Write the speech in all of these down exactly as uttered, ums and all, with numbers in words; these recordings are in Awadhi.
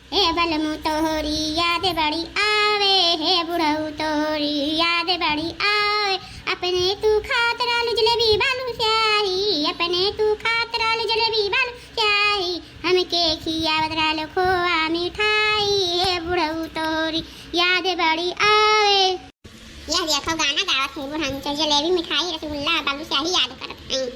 हे बलमू तोहरी याद बड़ी आवे, हे बुढ़ऊ तोहरी याद बड़ी आवे। अपने तू खात रहलू जलेबी बालू स्याही, अपने तू खात रहलू जलेबी बालू स्याही। हमके खियावत रहलू खोआ मिठाई, हे बुढ़ऊ तोहरी याद बड़ी आवे। यह देखो गाना गावत है बुढ़न से, जलेबी मिठाई रसगुल्ला बालू स्याही याद करत हैं।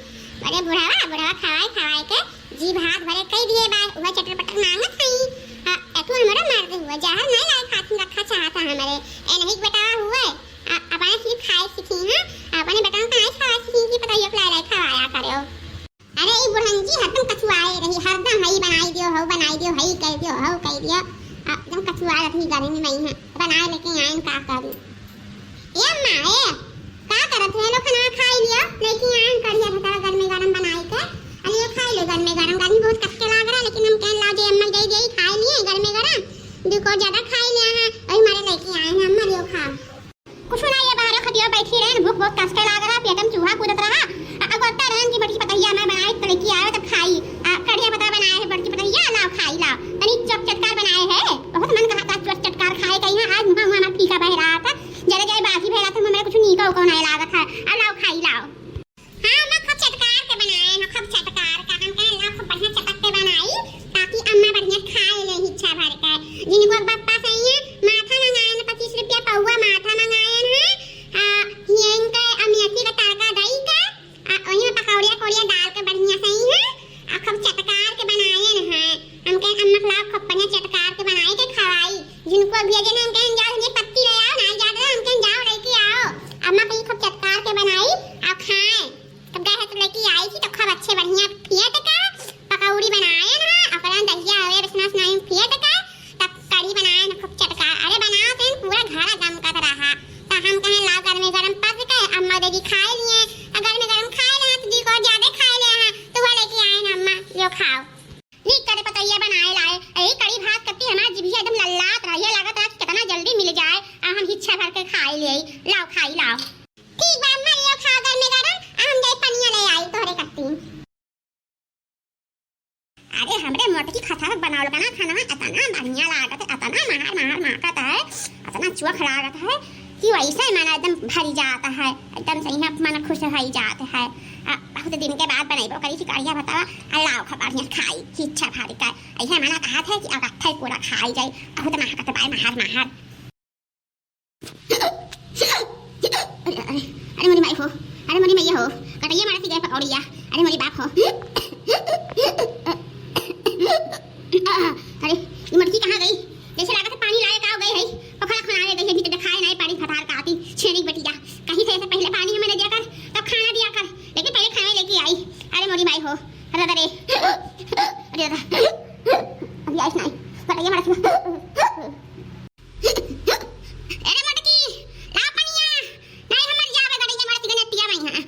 अरे बुढ़वा, बुढ़वा खवाए खवाए के जीभ हाथ भरे कई दिए बा, उहे चटर पटर मांगत हई। आ, ए तू हमरे मर्द हुआ, जहर नहीं लाए खातिन रखा चाहत है हमरे। ए नहीं बेटा हुए, आ, अपने सिर्फ खाए सीखी हैं, अपने बेटा का नहीं खवाए सीखी कि पता ही अपना लाए खवाया करो। अरे ई बुढ़न जी हरदम कछुआए रही, हरदम हई बनाई दियो, हऊ बनाई दियो, हई कह दियो, हऊ कह दियो। आ, एकदम कछुआ रही गर्मी में ही है, बनाए लेके आए का करी। ए अम्मा, ए, का करत है? लो खाना खाई लियो, लेके आए कढ़िया भतार गरमे गरम बनाई के। अरे ये खाई लो गरमे गरम, गर्मी बहुत कस के लाग रहा, लेकिन हम कहन लाओ जे अम्मा दे दे, खाई लिए गरमे गरम, दो को ज्यादा खाई लिया है, वही मारे लेके आए हैं अम्मा, लियो खाओ। कुछ ना, ये बाहर खटिया बैठी रहन, भूख बहुत कस के लाग रहा, पेट में चूहा कूदत रहा, आ, अगोरता रहन कि बड़की पतहिया मैं बनाए, तो लेके आए तब खाई। आ, कढ़िया पता बनाए है बड़की पतहिया, लाओ खाई लाओ, तनी चट चटकार बनाए है, बहुत मन कहा था चट चटकार खाए, कहीं आज मुँह मुँह हमार फीका बह रहा था। जरे जाए बाकी भेड़ा तो मुँह में कुछ नीका उका नहीं लागत है। अब लाओ खाई लाओ। हाँ, अम्मा खूब चटकार के बनाए हैं, खूब चटकार का। हम कहे लाओ खूब बढ़िया चटक के बनाई, ताकि अम्मा बढ़िया खाए ले इच्छा भर के। जिनको बप्पा सही है, माथा मंगाए न पच्चीस रुपया पौवा माथा मंगाए हैं। आ, हियन के अमियती का तड़का दई के, आ, वही में पकौड़िया कौड़िया डाल के बढ़िया सही है, आ, खूब चटकार के बनाए हैं। हम कहे अम्मा लाओ खूब बढ़िया चटकार के बनाई के खवाई। जिनको भेजे ना, उनके जाओ, उनके पत्ती ले आओ, ना जात रहे, उनके जाओ लेके आओ। अम्मा कहीं खूब चटकार के बनाई, आप खाएं। तब गए तो लेके आई थी, तो खूब अच्छे बढ़िया फेंट का पकौड़ी बनाए ना, ओकरा दहिया हवे, बेसना सुनाई फेंट का, तब कढ़ी बनाए ना खूब चटकार। अरे बनाओ तो पूरा घरा गमकत रहा। तो हम कहें लाओ गरमे गरम पक के, अम्मा दीदी खाए लिए, और गरमे गरम खाए ले, तो जी को ज्यादा खाए ले, हाँ, तो वो लेके आए ना अम्मा, लो खाओ। नीक करे पतैया बनाए लाए। ए, कढ़ी भात कत्ती हमार जिभिया एकदम लल्लात रहा। ये लागत रहा कि कितना जल्दी मिल जाए, आ हम हिच्छा भर के खाए ले। लाओ, खाई लाओ। ठीक बा, अम्मा, लियो खाओ गरमे गरम, आ हम जाई पनिया ले आई तोहरे कत्ती। अरे, हमरे मोटकी खथारक बनावल का ना खाना इतना बढ़िया लागत है, इतना महार महार महकत है, इतना चोख लागत है कि वैसे मन एकदम भरी जात है, एकदम सही है, मन खुश होई जात है। आ, बहुत दिन के बाद बनैबो करी थी कढ़िया भतवा, आ लाओ खा बढ़िया खाई, हिच्छा भर के। ऐसे मना कहा था कि अब अट्ठा पूरा खाई जाई, बहुत महकत बाय महार महार। अरे, अरे, अरे मोरी माई हो, अरे मोरी मैया हो, कटैया मारत गए पकौड़िया, अरे मोरी बाप हो। अरे, ये मोटकी कहाँ गई? जैसे लागत है पानी लाए का गई है, पखड़ा खनावे गई है, अभी तो दिखाए नहीं पानी फटार का आती, छेड़ी बटिया। कहीं से ऐसे पहले पानी हमें दे दिया कर, तब खाना दिया कर, लेकिन पहले खाना लेके आई। अरे मोरी माई हो, अरे दादा रे, अरे दादा, अभी आइस नहीं, बताइए हमारा क्यों? अरे मोटकी, लाओ पनिया, नहीं हमर जावे गड़ी के मरत गने पिया वही है।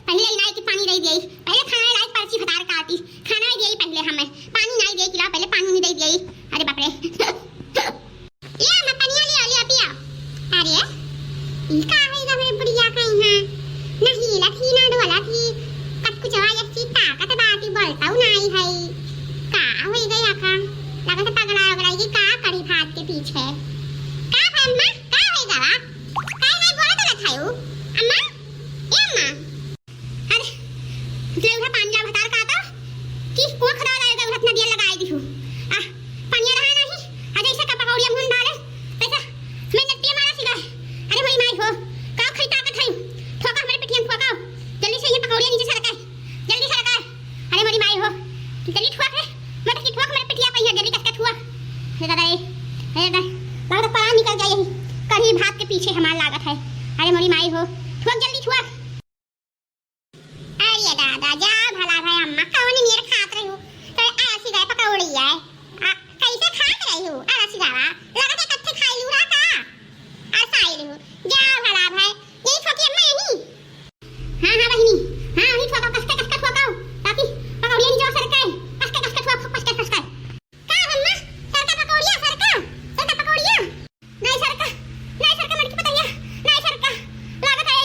पहले ही नाई के पानी दे दिए, पहले खाना लाई पर्ची फटार काटी, खाना ही दिए पहले हमें, पानी नहीं दिए कि लाओ पहले पानी नहीं दे दिए। अरे बाप रे। ये मैं पनिया लिया, लिया पिया। अरे, ई का है गा मेरे बुढ़िया का यहाँ? ना हिलत ही, ना डोलत ही। कटकुचवा जैसी ताकत बाटी बोलता हूँ नाई है। का होई गया का? लगत है पगला उगला की का करी भात के पीछे। का है अम्मा? का होई गवा? का नहीं बोलत रहत है उ? अम्मा? ए अम्मा? अरे, लौड़ा पानी ला भतार का तो कि कुआं खदा ला लौड़ा उठत नदिया लगाई दिहु। आ, पानी रहा नहीं, आ जैसे का पकौड़िया मुंह डाले, तैसा मैं नट्टिया मारा सीधा। अरे मोरी माई हो, का खई ताकत है? ठोका हमरे पिटिया में ठोका। जल्दी से ये पकौड़िया नीचे सरका, जल्दी सरका। अरे मोरी माई हो, जल्दी ठोक रे, मत की ठोक हमरे पिटिया पे, जल्दी कसके ठोक। अरे दादा रे, अरे दादा, लागत परान निकल गया यही कढ़ी भात के पीछे हमार लागत है। अरे मोरी माई हो, ठोक जल्दी ठोक। अरे दादा, जा भला भाई अम्मा, कौन नियर खात रहू? तो ऐसी गए पकौड़ी है। आ, कैसे खात रहू? अरे सिरावा, लगत है कत्थे खाई लू रहा का? अरे साई रहू, जा भला भाई, यही ठोकी अम्मा यही। हाँ, हाँ बहिनी, हाँ, वही ठोका, कसके, कसके ठोकाओ, ताकि पकौड़िया नहीं जाओ सरकाई, कसके, कसके ठोक, कसके, कसके। का अम्मा, सरका पकौड़िया, सरका, सरका पकौड़िया। नहीं सरका, नहीं सरका मटकी पतैया, नहीं सरका। लागत है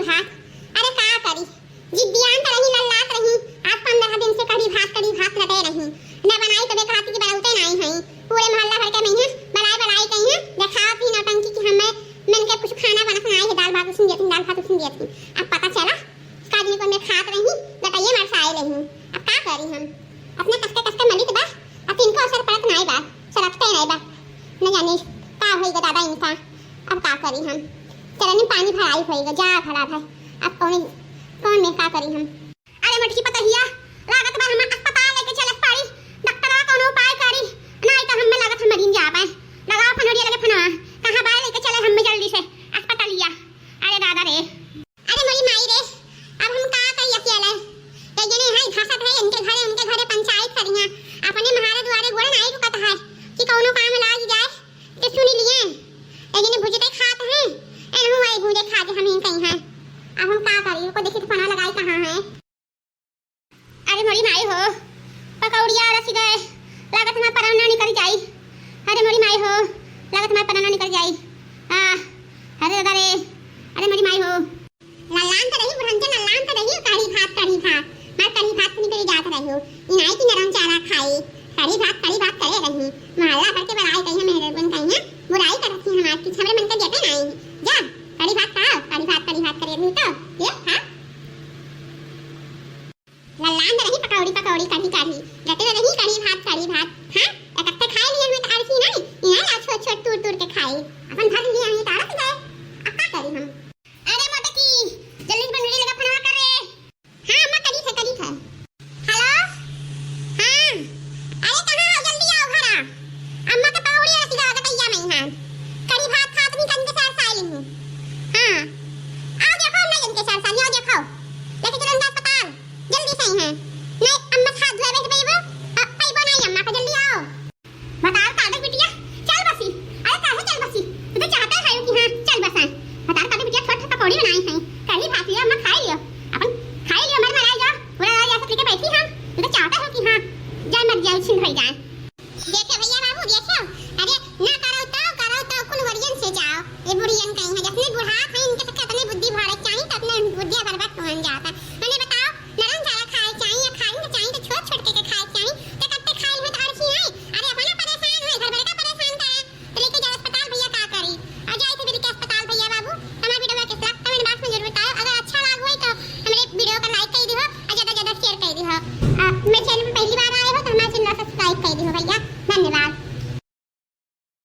भात, अरे का करी, जिद्दियान त रही, लल्लात रही। आज पन्द्रह दिन से कढ़ी भात, कढ़ी भात रटे रही, न बनाई तबे कहती कि बनौते नाई है। पूरे मोहल्ला भर के मइहाँ बलाए बलाए कइहाँ देखावत ही नौटंकी कि हमें मन के कुछ खाना बनत नाई है, दाल भात उसन दियत ही, दाल भात उसन दियत ही। अब पता चला का दिन को मैं खात रही, गटइये मार से आए रही। अब का करी हम? अपने कसके कसके मलित बा, अब इनको असर पड़त नाई बा, सरकते नाई बा। न जाने का होइगा दादा इनका, अब का करी हम? चरनी पानी भराई होइगा, जा भरा भाई, अब कौन, कौन में का करी हम? अरे मोटकी पतहिया, लागत बा हम अस्पताल लेके चलत पारी, डॉक्टरवा कौनो उपाय करी, नाई तो हमें लागत हम मरिन जाबे। लगाओ फनोरिया लगे फनवा, कहाँ बाय लेके चले हमें जल्दी से अस्पतालिया। अरे दादा रे। अरे मोरी माई रे, अब हम का करी अकेले? ये जने हैं घसत है इनके घरे, उनके घरे पंचायत करिया। अपने म्हारे दुआरे गोड़ नाई रुकत है कि कौनो काम लाग जाए, तो सुन लिए। ये जने भुजते खात हैं, एनहु आई भुजे खा के हम ही कहीं हैं। अब हम का करी, उनको देखी तो फना लगाई कहाँ है। अरे मोरी माई हो, पकौड़िया रस गए, लागत हमार परान ना निकल जाई। अरे मोरी माई हो, लागत हमार परान ना निकल जाई। आ, अरे दादा रे, अरे मोरी माई हो। लल्लान त रही बुढ़न के, लल्लान त रही, कढ़ी भात, कढ़ी भात, मार कढ़ी भात निकल जात रही हो। इनाई की नरम चारा खाई, कढ़ी भात, कढ़ी भात करे रही। मोहल्ला भर के बड़ाई कही, मेहरबन कही, बुराई करत ही हमार, कि हमरे मन के जेबे नाई। जा, कढ़ी भात खाओ, कढ़ी भात, कढ़ी भात करे रही तो, ये खा। लल्लान रही पकौड़ी, पकौड़ी, कढ़ी, कढ़ी, गटे रही कढ़ी भात, कढ़ी भात। हाँ, एकट्ठे खाए लिए हमें तो आलसी नाई, इहाँ ला छोट, छोट, तूर, तूर के खाई। अपन भर लिए हमें तारत गए, अब का करी हम? अरे मोटकी, जल्दी से बनरी लगा फनवा कर रे। हाँ अम्मा, करी थे, करी थे। हेलो, हाँ, अरे कहाँ हो, जल्दी आओ घरा। अम्मा के पकौड़ी रस गवा गटैया में हाँ। कढ़ी भात खात नहीं कंदे सार साइल हूँ। हाँ, आओ देखो, नहीं इनके सार साइल, आओ देखो। लेके चलो इनका अस्पताल, जल्दी से ही हैं। नहीं, अम्मा से हाथ धोए बैठ गई वो, अब पैबो नहीं अम्मा को, जल्दी आओ। बताओ कादर बिटिया, चल बसी। अरे काहे चल बसी? तू तो चाहता है कि हाँ, चल बसा। बताओ कादर बिटिया, छोट छोट पकौड़ी बनाई हैं, कढ़ी भात लियो, अम्मा खाई लियो, अपन खाई लियो, मर मराई जाओ, पूरा रात ऐसे लेके बैठी हम। तू तो चाहता हो कि हाँ, जाए मर जाए, छिन भई जाए। देखे भैया बाबू, देखे, अरे ना करो तो, करो तो कुल वरियन से जाओ। ये बुढ़ियन कहीं हैं, जितनी बुढ़ात हैं, इनके तो कितनी बुद्धि बढ़े चाहिए, तो अपने बुद्धिया बर्बाद होन जाता।